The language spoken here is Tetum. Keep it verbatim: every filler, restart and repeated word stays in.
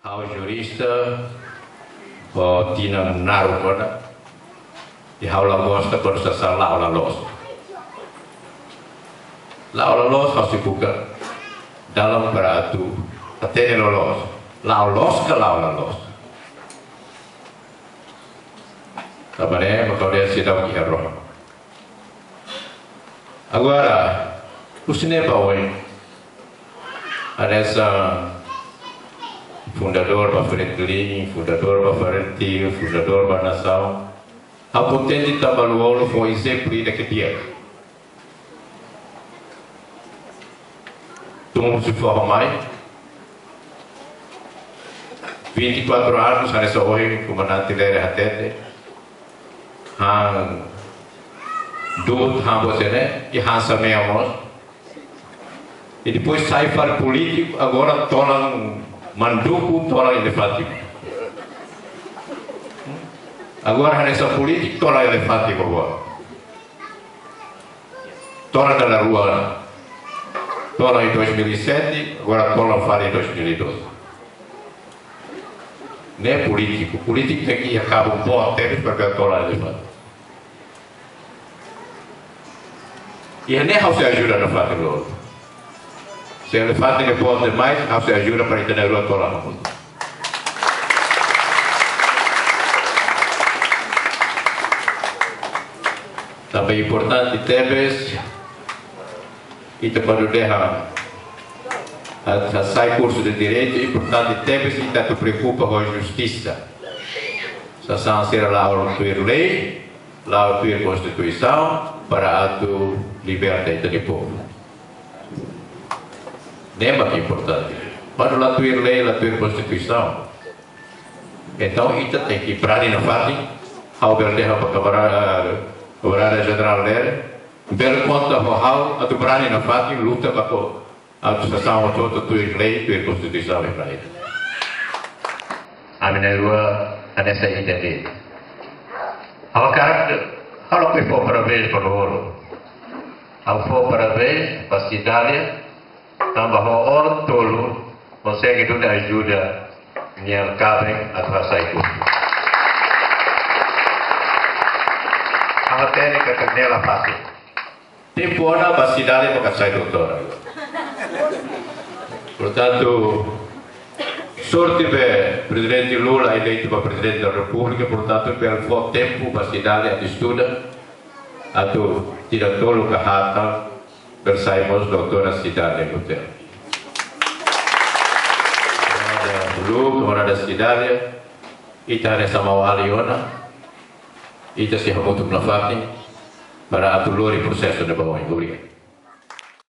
Ha'u jurista, ho tinan naruk ona, i ha'u la gosta kuandu sasán la'o la loos. La'o la loos, ha'u sei buka dalan para atu hatene loloos. La'o loos ka la'o la loos. Tanba ne'e mak ha'u dehan seidauk iha rohan. Agora, husi ne'e ba oin, hanesan fundadór ba Fretilin, fundadór ba Fretil, fundadór ba nasaun, ha'u kontente tanba Lú-Olo fó ezemplu ida ke di'ak. Tun husi foho mai, vinte e quatro anos, hanesan ohin komandante Lere hatete, han du'ut, han bosene, i han samea mós. I depois sai fali polítiku, agora tolan manduku, tolan elefante. Agora hanesan polítiku, tolan elefante agora. Tolan dala rua. Tolan em dois mil e sete, agora tolan fali em dois mil e doze. Ne'e polítiku. Polítiku tenke iha kabun boot tebes para bele tolan elefante. Iha ne'e ha'u sei ajuda nafatin, Lú-Olo. Se elefante ne'e boot demais, ha'u sei ajuda para ita na'in-rua tolan hamutuk. Tanba importante tebes, ita kuandu dehan atu hasai kursu de direitu, importante tebes ita atu preokupa ho justisa. Sasán sira la'o tuir lei, la'o tuir konstituisaun, para atu liberta ita-nia povu. Ne'e mak importante. Kuandu la tuir lei, la tuir konstituisaun, entaun ita tenke brani nafatin. Ha'u bele dehan ba kamarada, kamarada Jenerál Lere, bele konta ho ha'u atu brani nafatin, luta ba ko atu sasán hotu-hotu tuir lei, tuir konstituisaun iha rai. Ami na'in-rua hanesan ida de'it. Ha'u hakarak, ha'u lakohi fó parabéns ba Lú-Olo. Ha'u fó parabéns ba Cidália, tanba ho ó tolu konsege duni ajuda nia kaben atu hasai kursu. Ha'u hatene katak ne'e la fasil. Tempu ona ba Cidália maka sai doutora. Portantu, sorte be Prezidente Lula eleitu ba Prezidente da Repúblika, portantu, bele fó tempu ba Cidália atu estuda, atu tinan tolu ka haat, bele sai mós doutora Cidália Gutierrez. Kamarada Lú, kamarada Cidália, ita hanesan maun-alin ona, ita sei hamutuk nafatin para atu lori prosesu ne'e ba oin. Obrigadu.